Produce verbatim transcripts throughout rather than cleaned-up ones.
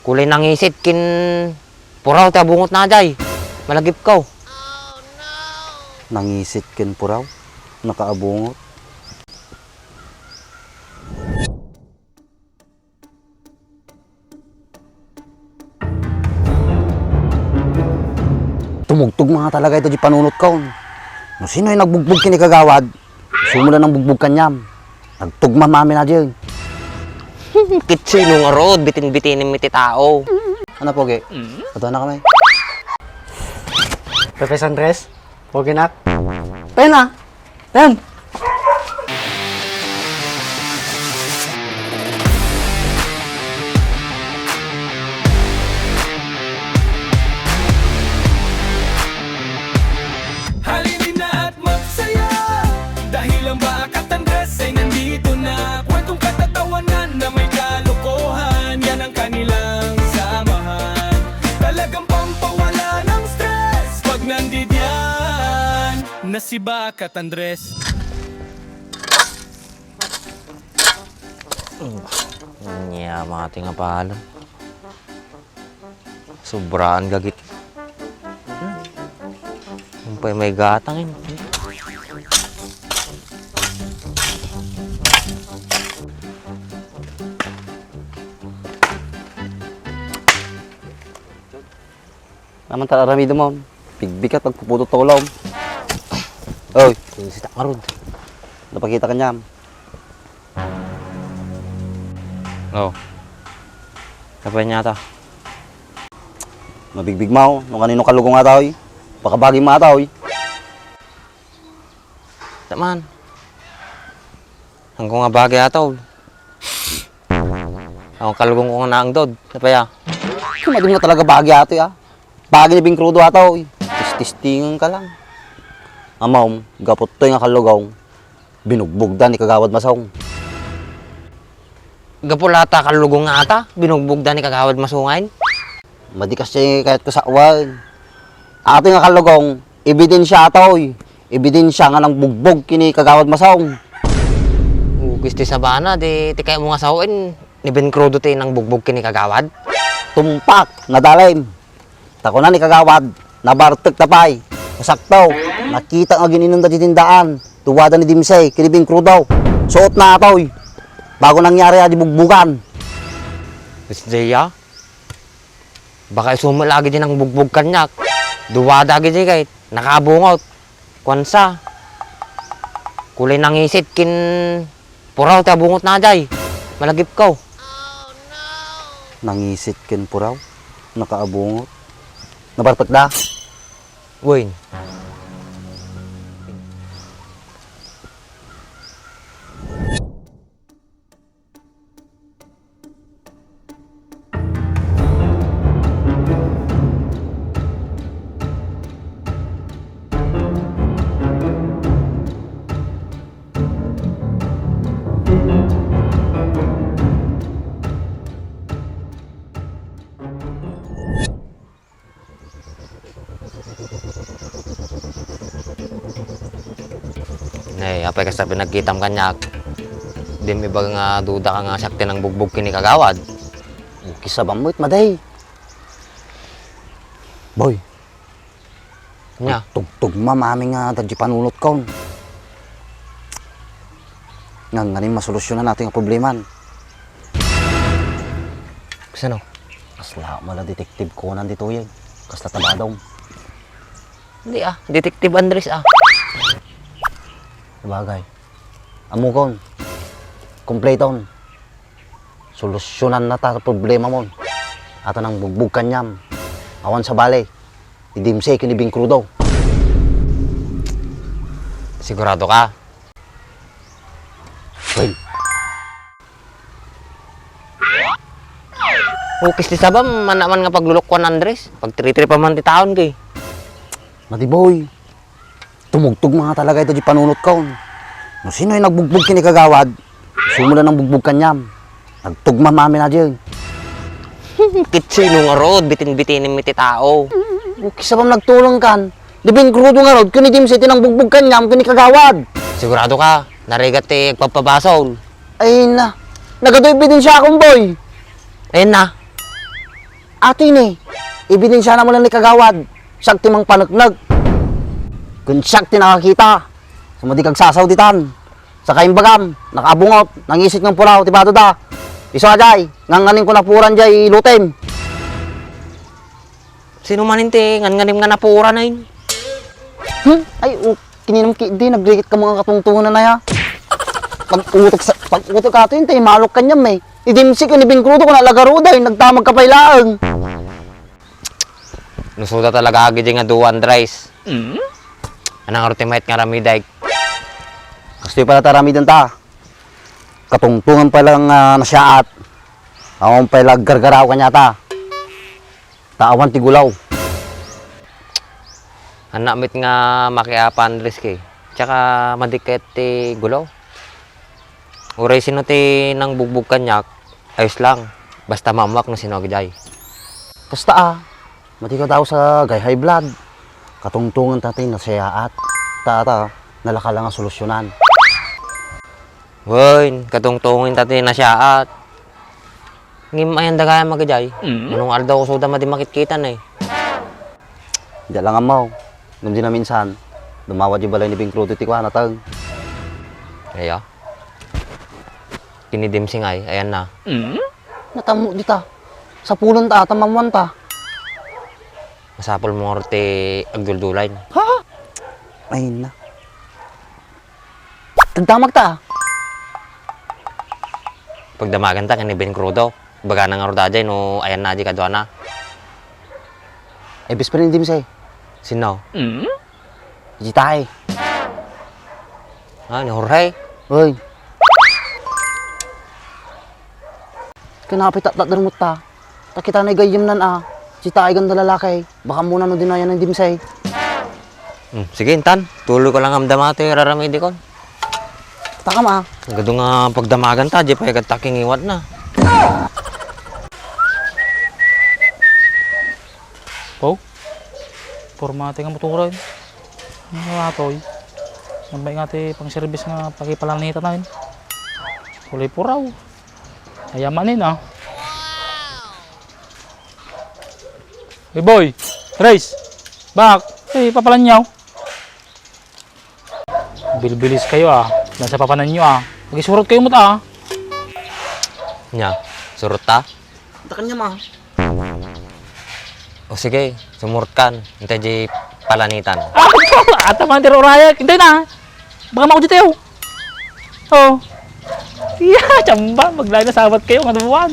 Kulay nangisit ken puraw ti abungotna jay. Malagipko. Nangisit ken puraw, nakaabungot. Tumugtog nga talaga ita di panunotko. No sinoy nagbugbog ken ni kagawad, sumuda nang bugbog kaniam. Nagtugmam amin a diay. Ket sino ngarud, bitin-bitinem iti tao? Ano, pogi? Mm. Adda na kami. Pepe Sandres? Pogi nak? Pena! Ayan! Halina at magsaya dahil ang Bakat Andres ay nandito na. Kwentong katatawanan na may kalokohan, yan ang kanilang samahan. Talagang pampawala ng stress pag nandidiyan na si Bakat Andres. Nia, mati nga pala. Sobraan gagit. Ang pay may gatang, eh. Naman ta aramidem, Mom. Bigbigat pagpuputo tolom. Oy, sitak ngarud. Napakita kaniam. Oh. Kapay niya ta. Mabigbig mo, no kanino kalugong ata, oy. Pakabagi mo ata, oy. Taman. Ang ko nga bagi ata, oy. Ang kalugong ko nga naangdod. Napaya. Kumadum nga talaga bagi ato, ah. Bagi ni Bing Crudo ato, eh. Tististingan ka lang. Amaw, gapu toy nga kalugong, binugbog da ni Kagawad Masong. Gapu la ta kalugong nga ata, binugbog da ni Kagawad Masong, ay? Madi kasi kayat ko sa uwan. Ato nga kalugong, ebidensya atoy. Ebidensya nga nangbugbog kini Kagawad Masong. Ugis ti sabana, di, ti kayat mo nga sawen, ni Bing Crudo ti nangbugbog kini Kagawad? Tumpak, nadalem. Ta kuna ni Kagawad, nabartek ta pay. Masakto, nakita nga gin-inum da ti tindaan. Tuwada ni Dimsey, kini Bing Crudo. Suot na atoy. Bago nangyari a di bugbugan. Miss Jaya? Baka isu met lagi di nangbugbog kaniak. Duwada gidi kay nakabungot. Kuansa. Kulay nangisit ken puraw ti abungotna jay. Malagipko. Nangisit ken puraw? Nakaabungot? Nabarpek da? Wen. Nay, apay kasta pinagkitam kaniak? Dim iba nga duda ka nga siak ti nangbugbog kini Kagawad? Kisabam met, maday. Boy. Nya? Tugtugmam amin nga dagiti panunotkon. Ngangganim masolusyonan nato nga probleman. Kasano? Kasla mala detective Conan ditoy, eh. Kasla tabadong. Hindi, ah, Detective Andres, ah. Sabagay. Amukon. Kompleton. Solusyonan na ta problema mon. Ata nangbugbog kaniam. Awan sabali. Idimsey ken ni Bing Crudo. Sigurado ka? Well. Ukis ti sabam, mana man nga paglulukwan, Andres. Pagtritripa man ti taon, kay. Madi, boy. Tumugtog nga talaga ita di panunotkon. No sinoy nagbugbog ken ni Kagawad, sumuda nangbugbog kaniam. Nagtugmam amin a diay. Ket sino ngarud, bitin-bitinem iti tao? Ukis sabam nagtulongkan. Di Bing Crudo ngarud, ken ni Dimsey ti nangbugbog kaniam ken ni Kagawad. Sigurado ka, narigat ti agpabpabasol. Ay na. Nagadu ebidensya akon, boy. Ay na. Ato ini, ebidensiana mo lang ni kagawad, siak ti mangpaneknek. Kun siak ti nakakita, sa madi kagsasaw ditan. Saka imbagam, nakaabungot, nangisit nga puraw ti bado da. Isu a jay, nganganim ko napuran jay lutem. Sino manen ti nganganim nga napuran ay? Hmm? Ay, o, kininam ki, di, nagrikit ka mga katungtungan na ya. Pag-utek sa, pag-utek ka to, yun, tayo malok kanyam eh. Idimsik ko ni Bing Crudo, kung nalagaruda, eh, nagdamag ka pay laeng. Nusuda talaga agi di nga duwan, Dres. Mm? Anang ultimate nga ramidek? Kastoy pala ta ramidan ta. Katungtungan pala nga nasiaat. Awan pala gargaraw kanya ta. Ta awan ti gulaw. Annak met nga makiapan, Dres, kay. Tsaka madikket ti gulaw. Uray sino ti nangbugbog kaniak, ayos lang. Basta maammuak no sino agidiay. Kasta a, madi ka daw sa gay high blood. Katungtungan ta ti nasiaat. Ta, ta, nalaka lang nga solusyonan. Wen, katungtungan ta ti nasiaat. Ngem ayan da gayam agidiay. Mm. Manong aldaw ko suda madi makitkitan ay. Diak lang ammaw. Ngem di na minsan, dumawat di balay ni Bing Crudo ti kuana, teng. Aya. Kinidimsing ay, ayan na. Mm? Natammo dita. Sapulan ta, tamamuan ta. Masapul mo ngarud ti agduldulay. Ha? Ay na. Tagdamag ta. Pagdamagan ta ken ni Bing Crudo. Ibagana ngarud daydiay no ayan na di kaduana. Ay, best friend ni Dimsay. Sino? Mm? Jitay. Ah, ni Jorge? Oy. Kanapay tattatder mo ta. Ta kitanay gayyemnan a. Jitay ganda lalaki. Baka muna no dinayan ni Dimsay. Hmm, sige, intan. Tuloy ko lang amdama ti raramidikon. Takam a. Agadu nga pagdamagan ta, di pay kadta kingiwat na. Pau, porma ti nga motoren. Ano nga, Toy? Nambay nga ti pang-service nga pakipalanitan na yun. Kulay puraw. Ayaman yun, ah. Hey, boy! Race! Bak! Hey, papalanyaw! Bilbilis kayo, ah. Nasa papananyo, ah. Magisurot kayo mo, ah. Nya, surot ta? Takan niya, ma. O sige, sumurot kan. Intay di palanitan. Ata man, tiro rayek. Intay na. Baka maudit tayo. Oh. Iya, tsamba. Maglain na sabat kayo. Ano buwan?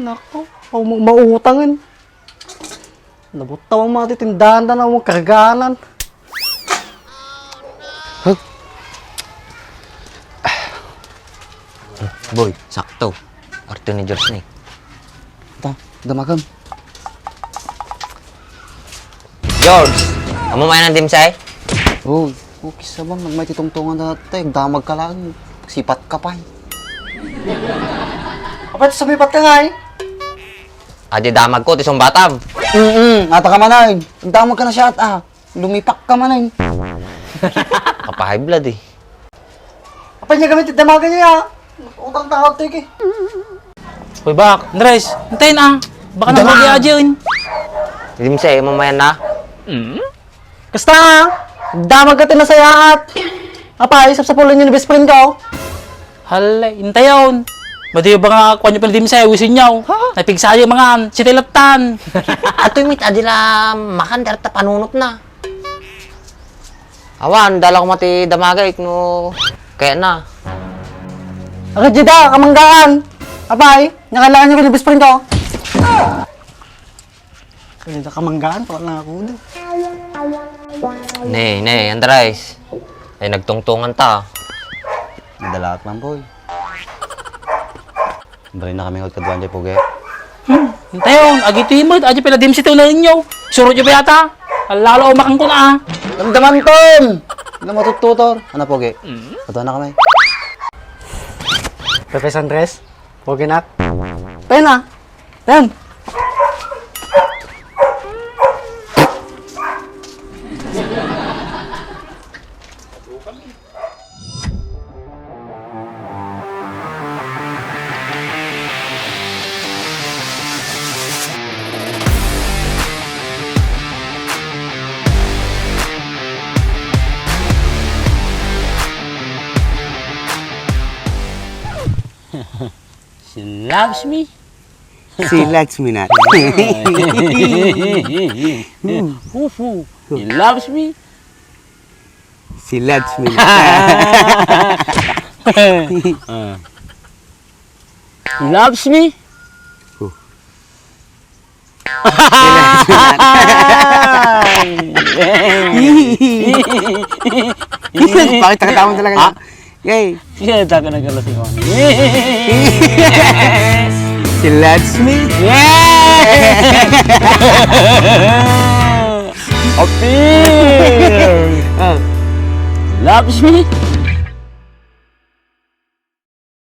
Nako, aw mo mautangen. Nabuttaw ang mga titindahan na, aw mo karganan. Huh? Boy, sakto. Arte ni George ni. Ta, damagam. George, amo mayan ang dimsay? Oh, okay sa bang nagmay titungtungan dati, damag ka lang. Sipat ka pa eh. Apat, sumipat ka nga eh. Adi damag ko, ti sumbatam. Mm-mm, ata ka man ay. Damag ka na siya at ah. Lumipak ka man ay. Kapa-high blood eh. Apay niya gamit, damagan niya, ah. Utang tao to, iki. Hoy, bak, Andres, hintayin, ah. Baka nang Dama. Bagi aja, yun. Hindi mo siya, eh, mamaya na. Hmm? Kasta, ah. Damag ka tinasayaat. Apay, sapsapulan niyo ni best friend ko. Hala, intayon. Madi ba nga, kuwan niyo pala di masaya, wisin niyo. Ha? Napigsa niyo mga, sitilattan. Ato yung may tadi la, makan, darta panunot na. Awan, dala ko mati damagay, no, kaya na. Agad jida, kamanggaan. Apay, nakailangan niyo ko ni best friend ko. Kaya na kamanggaan, pa lang ako doon. Ne, ne, Andres. Ay, nagtungtungan ta. Nadalaak lang, boy. Bali na kami ngot kaduan jay pugi. Hmm, intayon, agitoy met, aja pala dimsi to na inyo. Surot nyo pa yata. Lalo ako makangkon, ah. Damdaman, Tom! Ano mo, tututor? Ano, pugi? Hmm? Kaduan na kami. Pepe Sandres? Pugi na. Tayo na. Tayo. She loves me. She lets me not. Who, who? She loves me. She lets me not. She loves me. Who? Bakit nakatawa mo talaga? Ha? Yay! Sige, taka na kala si Juan. She lets me. Yes! Appear! Ah, Loves me?